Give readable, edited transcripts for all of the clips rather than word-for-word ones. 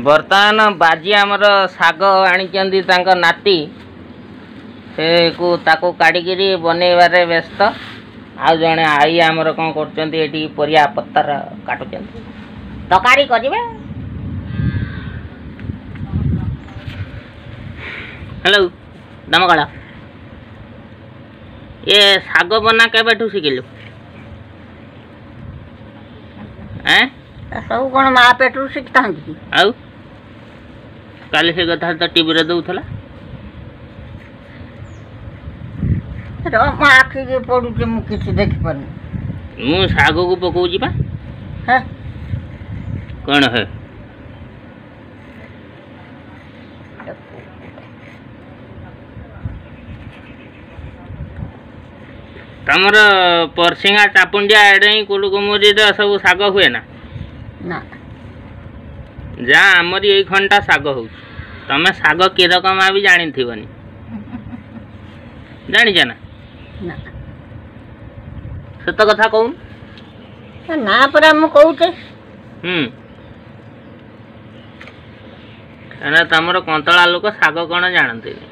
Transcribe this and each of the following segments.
ବର୍ତ୍ତମାନ ବାଜି ଆମର ଶାଗ ଆଣିଛନ୍ତି ତାଙ୍କ ନାତି, ସେକୁ ତାକୁ କାଢ଼ିକିରି ବନେଇବାରେ ବ୍ୟସ୍ତ। ଆଉ ଜଣେ ଆଈ ଆମର କ'ଣ କରୁଛନ୍ତି, ଏଠି ପରିବା ପତ୍ର କାଟୁଛନ୍ତି, ତରକାରୀ କରିବେ। ହ୍ୟାଲୋ ଦମକଳ, ଏ ଶାଗ ବନା କେବେଠୁ ଶିଖିଲୁ? ଏଁ ସବୁ କ'ଣ ମା ପେଟରୁ ଶିଖିଥାନ୍ତି କି? ଆଉ କାଲି ସେ କଥା ତ ଟିଭିରେ ଦଉଥିଲା। ମୋ ଆଖିକି ପଡୁଛି, ମୁଁ କିଛି ଦେଖିପାରୁନି। ମୁଁ ଶାଗକୁ ପକଉଛି ପା। କ'ଣ ହେ, ତମର ପରସିଙ୍ଗା ଚାପୁଣ୍ଡିଆ ଏଡ଼େ କୁଲୁକୁମୁରିର ସବୁ ଶାଗ ହୁଏ ନା? ନା, ଯା ଆମରି ଏଇ ଖଣ୍ଡଟା ଶାଗ ହଉଛି। ତମେ ଶାଗ କିରକମା ବି ଜାଣିଥିବନି, ଜାଣିଛ ନା? ନା। ସତ କଥା କହୁନ। ନା ପରା, ମୁଁ କହୁଛି। ହୁଁ, କାହିଁକିନା ତମର କନ୍ତଳା ଲୋକ ଶାଗ କ'ଣ ଜାଣନ୍ତିନି,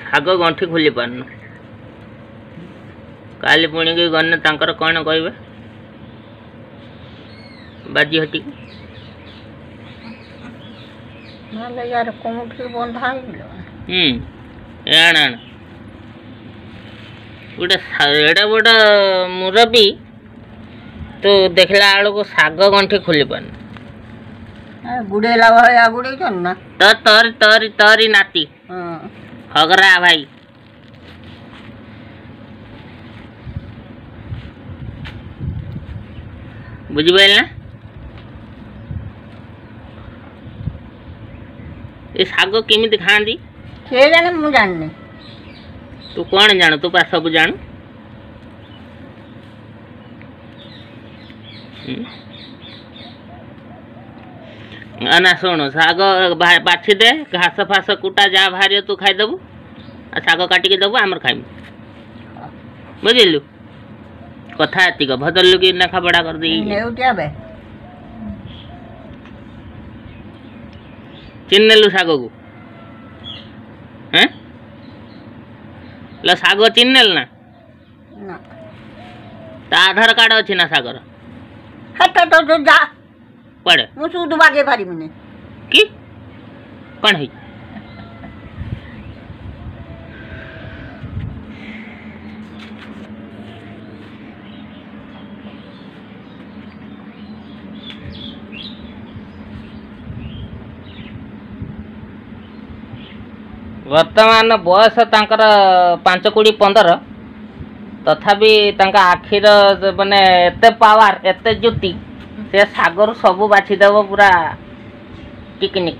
ଶାଗ ଗଣ୍ଠି ଖୋଲି ପାରୁନୁ। କାଲି ପୁଣିକି ଗଲେ ତାଙ୍କର କ'ଣ କହିବେ ବାଜି ହଟିକି? ନହେଲେ ୟାର କୋଉଠି ବନ୍ଧା ହେଇଗଲ? ହୁଁ, ଆଣ ଆଣ ଗୋଟେ ଏଡ଼େ ବଡ଼ ମୁରବୀ, ତୁ ଦେଖିଲା ବେଳକୁ ଶାଗ ଗଣ୍ଠି ଖୋଲି ପାରୁନି। ଗୁଡ଼େଇଲା ଭଳିଆ ଗୁଡ଼େଇଛନ୍ତି ନା। ତ ତୋରି ତୋରି ତୋରି ନାତି ହଗରା ଭାଇ। ବୁଝିପାରିଲ ନା? ଏ ଶାଗ କେମିତି ଖାଆନ୍ତି? କିଏ ଜାଣେ, ମୁଁ ଜାଣିନି। ତୁ କ'ଣ ଜାଣୁ? ତୁ ପା ସବୁ ଜାଣୁ। ନା ଶୁଣୁ, ଶାଗ ବାଛି ଦେ, ଘାସ ଫାସ କୁଟା ଯାହା ବାହାରିବ ତୁ ଖାଇଦେବୁ, ଆଉ ଶାଗ କାଟିକି ଦେବୁ ଆମର ଖାଇବୁ। ବୁଝିଲୁ? କଥା ଏତିକ। ଭଦ୍ରଲୋକି ଲେଖାପଢ଼ା କରିଦେଇ ଚିହ୍ନି ନେଲୁ ଶାଗକୁ? ହେଁ, ଶାଗ ଚିହ୍ନି ନେଲୁ ନା? ତା ଆଧାର କାର୍ଡ ଅଛି ନା ଶାଗର? ଯା କୁଆଡ଼େ, ମୁଁ ସୁଦୁ ବାଗେଇ ପାରିବିନି। କି କ'ଣ ହେଇଛି? ବର୍ତ୍ତମାନ ବୟସ ତାଙ୍କର 5 କୋଡ଼ି 15, ତଥାପି ତାଙ୍କ ଆଖିର ମାନେ ଏତେ ପାୱାର, ଏତେ ଜ୍ୟୋତି, ସେ ଶାଗରୁ ସବୁ ବାଛିଦେବ ପୁରା ଟିକିନିକ,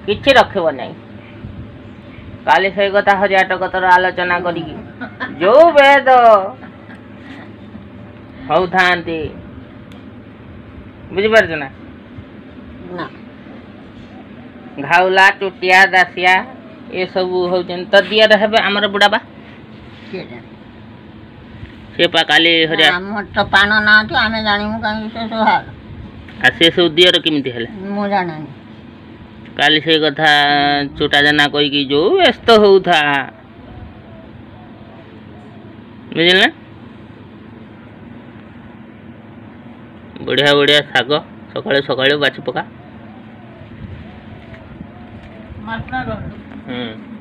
କିଛି ରଖିବ ନାହିଁ। କାଲି ସେଇ କଥା ହରିଆଟ କତର ଆଲୋଚନା କରିକି ଯୋଉ ଭେଦ ହଉଥାନ୍ତି, ବୁଝିପାରୁଛୁ ନା? ନା। ଘାଉଲା ଚୁଟିଆ ଦାସିଆ ଏସବୁ ହଉଛନ୍ତି ତ ଦିଅର ହେବେ ଆମର ବୁଢ଼ାବା। ସେ ପା କାଲି ହରିଆ। ଆମର ତ ପାଣ ନାହାନ୍ତି, ଆମେ ଜାଣିବୁ କାହିଁକି ସେ ସବୁ ହାଲ? ଆଉ ସେ ସବୁ ଦିଅର କେମିତି ହେଲେ ମୁଁ ଜାଣେନି। କାଲି ସେଇ କଥା ଚୁଟା ଜେନା କହିକି ଯୋଉ ବ୍ୟସ୍ତ ହଉଥା, ବୁଝିଲେ ନା? ବଢ଼ିଆ ବଢ଼ିଆ ଶାଗ ସକାଳୁ ସକାଳୁ ବାଛି ପକା। ହୁଁ।